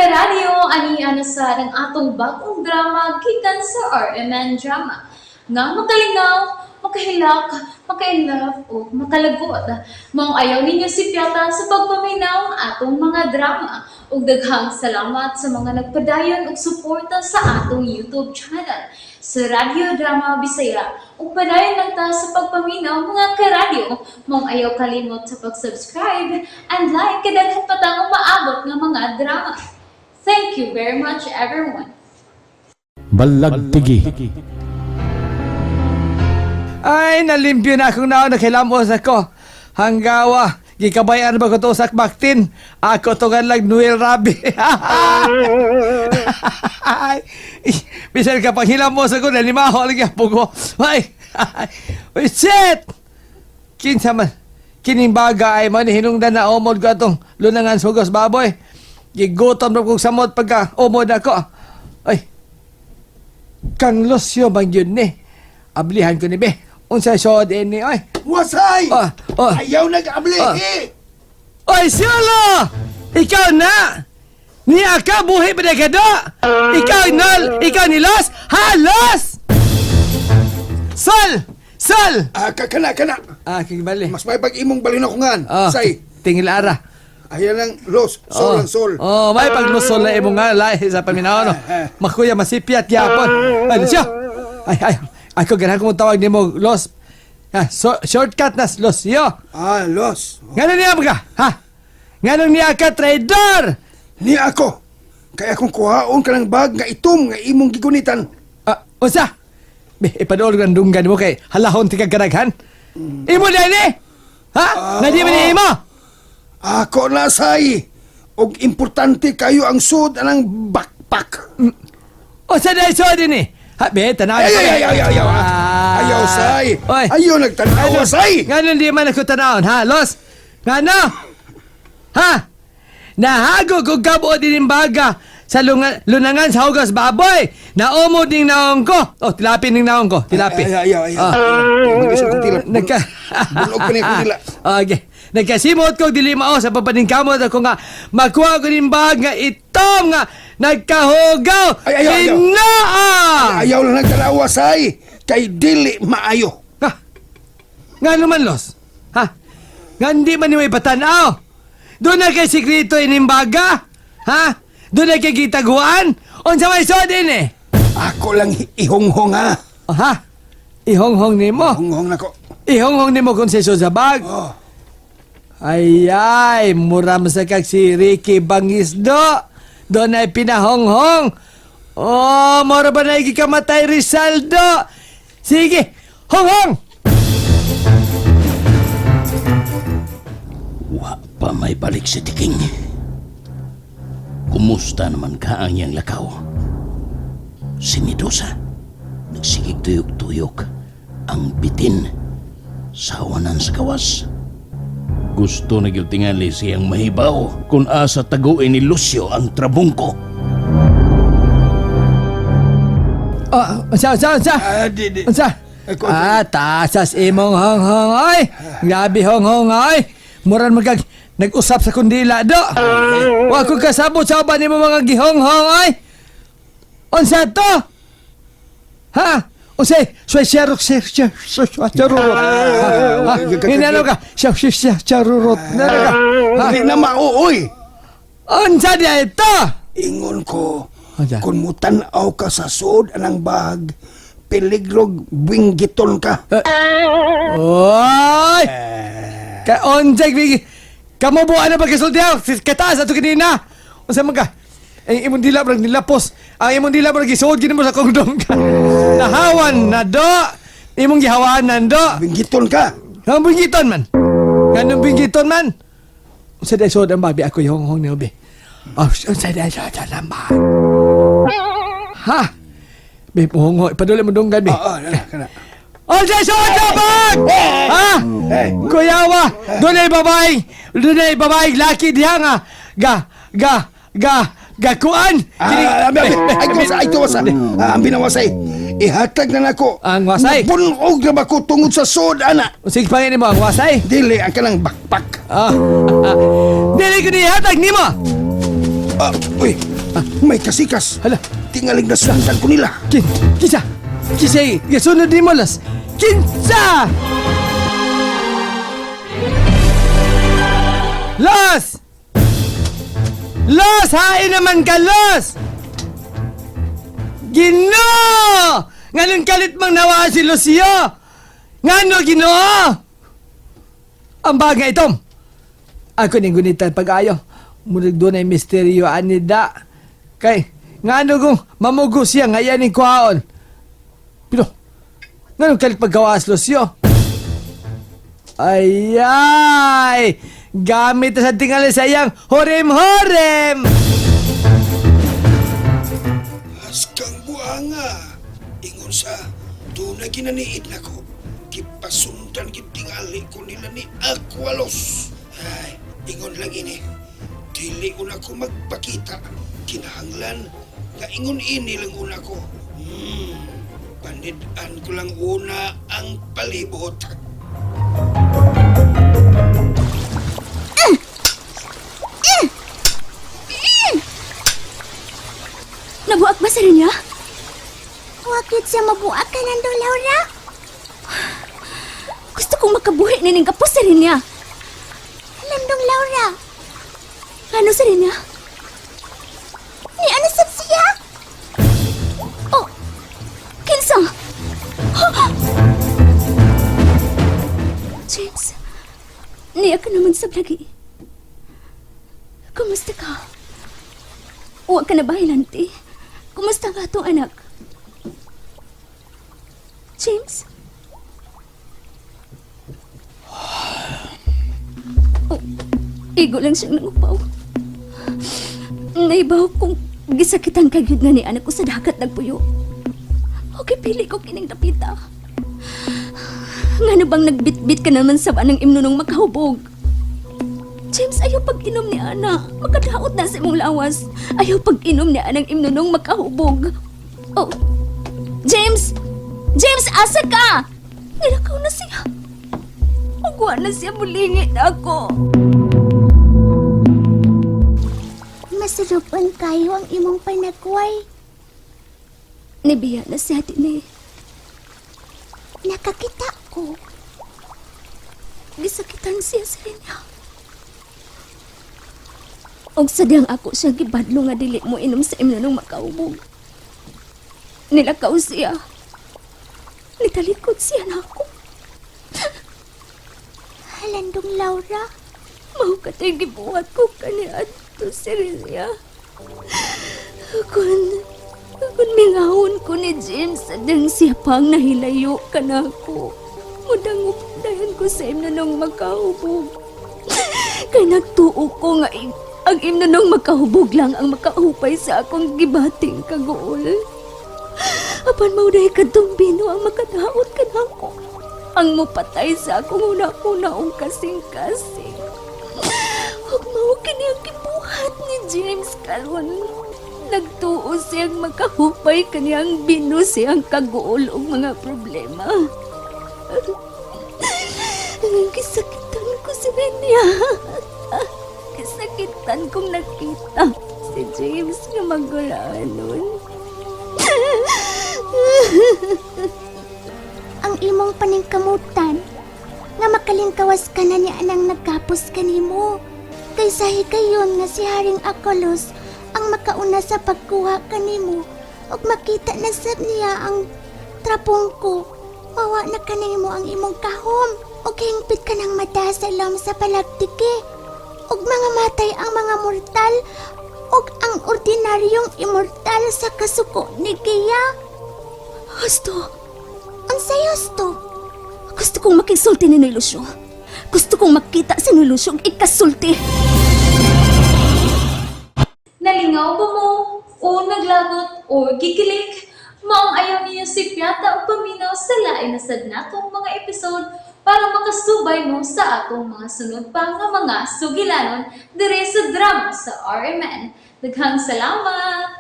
Karadyo, ani na sa ang atong bagong drama gikan sa RMN Drama nga makalingaw, makahilak, maka-inlove o makalagot. Maong ayaw ninyo sipyata sa pagpaminaw ang atong mga drama. Ug daghang salamat sa mga nagpadayon og suporta sa atong YouTube channel sa Radyo Drama Bisaya. Ug padayon lang ta sa pagpaminaw, mga karadyo. Maong ayaw kalimot sa pag-subscribe and like kay daghan pa tang umaabot nga mga drama. Thank you very much, everyone. Balagtigi. Ay, nalimpyo na akong naon, nakilamos ako. Hanggawa, gikabayan ba ko to sa baktin? Ako to lang Noel Rabi. Ay, bisan ka pang hilamos ako, nalimaho lagi ang pugo. Ay, ay, shit! Kinsa man, kining baga ay man, hinungdan na omod ko atong lunangan sugos baboy. Gigutom na kong samot pagka omod ako. Ay, kang Lucio man yun ni. Ablihan ko ni be. Unsa sod ini oy. Wasay! Oh, oh. Ayaw nag-abli! Ah. Eh! Oy, Siolo! Ikaw na! Ni ka buhi pa ka do! Ikaw nol! Ikaw ni Los! Ha, Los! Sol! Sol! Ah, kana, kana. Ah, kibali. Mas may pag-imong balin ako ngan. Oh, Say, tingil ara. ayan ang los. Sol ang sol. Oh, may paglusol na imo nga lahi sa paminaw no. Makuya masipyat gyapon. Ay, siya. Ay, ay. Ako ganahan ko mong tawag nimo Los. Ah, so, shortcut na Los yo. Ah, los. Ngano niya ka? Ha? Ngano niya ka traidor? Ni ako. Kaya kung kuhaon ka ng bag nga itom nga imong gigunitan. Ah, unsa? Be, ipadool ko ng dunggan mo kay halahon ti kag karaghan. Imo na ni? Ha? Nadi man ni imo? Ako na say. Og importante kayo ang sud anang backpack. Unsa dai so din ni? Ha, be, tanaw. Ay, ay, ay, ay, ay, ayaw, ah. Ayaw, say. Oy. Ayaw nagtanaw, say. Ngano di man ako tanawon, ha? Los? Ngano? Ha? Nahago ko gabo din baga sa lunangan sa hugas baboy. Naumod ning naong ko. Oh, tilapi ning naong ko. Tilapi. Ay, ay, ay, ay. Ah. Mag-isip kong tila. Nagka... Bunog pa niya kong tila. Okay. Nagkasimot ko dili mao sa papaningkamot ako nga makuha ko ning bag nga itom nga nagkahugaw. Ay, ayaw, ayaw. Hinaa! Ayaw lang nagtanawa, say. Kay dili maayo. Ha? Nga naman, Los? Ha? Nga hindi man nimo ipatanaw. Doon na kay sikreto inimbaga. Ha? Doon na kay gitaguan. Unsa may so din eh? Ako lang ihonghong ha. Oh, ha? Ihonghong nimo. Honghong nako. Ihonghong nimo kung sa sa bag. Oh. Ay ay, mura man sa kag si Ricky Bangisdo. Doon ay pinahonghong. Oh, mura ba na ikamatay Rizaldo? Sige, honghong! Wa pa may balik si Tiking. Kumusta naman ka ang iyang lakaw? Si Medusa, nagsigig tuyok-tuyok ang bitin sa hawanan sa kawas. Gusto na gyud tingali siyang mahibaw kung asa taguin ni Lucio ang trabungko. Oh, unsa, unsa, unsa? Ah, di, di. Unsa? Ako, Ah, tasas imong honghong ay. Grabe honghong ay. Muran magkag nag-usap sa kundila do. Wa ko kasabot sa uban nimo mga gihonghong ay. Unsa to? Ha? Unsa? Sway sherok sher sher sher charurot. Ha? Hinalo ka. Sher sher sher charurot. Hinalo ka. Ha? Dili na mauoy. Unsa di ito? Ingon ko, Unsa? kung mutan-aw ka sa suod anang bag, piligrog winggiton ka. Oy! Ka onjek bigi. Kamo buwan na pagkasulti ha. Kataas ato kanina. Unsa man ka? Ang imong dila murag nilapos. Ang imong dila murag gisuod gini mo sa kongdong ka. Nahawan na do. Imong gihawanan do. Winggiton ka. Ang binggiton man. Ganong binggiton man. Unsa day suod ang babi ako yung ni Obi. Oh, unsa day suod ang bag. Ha? Be, honghong. Ipaduli mo dunggan, be. Oo, na, kana. Unsa suod ang bag! Ha? Eh. Kuyawa, doon ay babae, doon ay babae, laki diha nga, ga, ga, ga, ga kuan. Ah, abi, abi. Ay, tuwasa, ay, tuwasa. Ah, ang binawasay. Ihatag na nako. Ang wasay. Bunog na ba ko tungod sa suod, ana? Sige, pangin mo ang wasay. Dili, ang kanang backpack. Ah, dili ko nihatag nimo. Ah, uy. May kasikas. Hala. Tingaling na sundan ko nila. Kin, kinsa? Kinsa? Gasunod ni mo, Los. Kinsa! Los! Los! Hain naman ka, Los! Ginoo! Nganong kalit mang nawa si Lucio? Ngano, Ginoo? Ang bagay itom. Ako ning gunitan pag-ayo. Murag doon ay misteryo anida. Kay, ngano kung mamugo siya nga yan ning kuhaon. Pero, nganong kalit pagkawas, Lucio? Ayay! Gamit na sa tingali sa iyang horem-horem! Askang buanga. Ingon sa tunay ginaniid nako. Gipasundan gid tingali ko nila ni Aqualos. Ay, ingon lang ini. Dili una ko magpakita. Kinahanglan nga ingon ini lang una ko. Panid-an ko lang una ang palibot. Nabuak ba sa niya? Wakit siya mabuak ka nandong Laura. Gusto kong makabuhi nining kapos sa niya. Landong Laura. Ano sa niya? Ni ano sab siya? Oh, kinsa? James, niya ka naman sa lagi. Kumusta ka? Huwag ka na ba, Hilante? Kumusta nga itong anak? James? Oh, igo lang siyang nangupaw. Naibaw kong gisakitan ka gyud nga ni anak ko sa dagat nagpuyo. Okay, pili ko kining dapita. Nga na bang nagbitbit ka naman sa anang imnunong makahubog? James, ayaw pag-inom ni Ana. Makadaot na sa imong lawas. Ayaw pag-inom ni Anang imnunong makahubog. Oh, James! James, asa ka? Nilakaw na siya. Ugwa na siya mulingit ako. Masulupon kayo ang imong panagway. Nibiya na siya din eh. Nakakita ko. Gisakitan siya sa niya. Og sadyang ako siya gibadlo nga dili mo inom sa imnunong makaubog. Nilakaw siya. Nitalikod siya na ako. Landong Laura. Mao katay gibuhat ko kaniadto si Rinya. Kun, kun mingahon ko ni James sadyang siya pang nahilayo ka na ako. Mudangop dayon ko sa imnunong makaubog. Kay nagtuo ko nga ang imnunong makahubog lang ang makahupay sa akong gibating kaguol. Apan mao dahi kadtong bino ang makadaot kanako. Ang mupatay sa akong una-una og kasing-kasing. Huwag mao kini ang gibuhat ni James karon. Nagtuo siyang makahupay kaniyang bino siyang kaguol og mga problema. Gisakitan ko si Renia. Gisakitan kong nakita si James nga magulaanon. Ang imong paningkamutan. Nga makalingkawas ka na ni anang nagkapos kanimo. Kay sa higayon nga si Haring Akolos ang makauna sa pagkuha kanimo ug makita na sab niya ang trapong ko. Mawa na kanimo ang imong kahom ug hingpit ka ng mata sa ilom sa palagtiki. Ug mga matay ang mga mortal ug ang ordinaryong immortal sa kasuko ni Gia. Gusto, Unsay husto? gusto kong makisulti ni Noy Lucio. Gusto kong makita si Noy Lucio ug ikasulti. Nalingaw ba mo? O naglagot o gikilig? Maong ayaw niyo si Piata o paminaw sa lain na sad natong mga episode para makasubay mo sa atong mga sunod pa nga mga sugilanon dire sa drama sa RMN. Daghang salamat!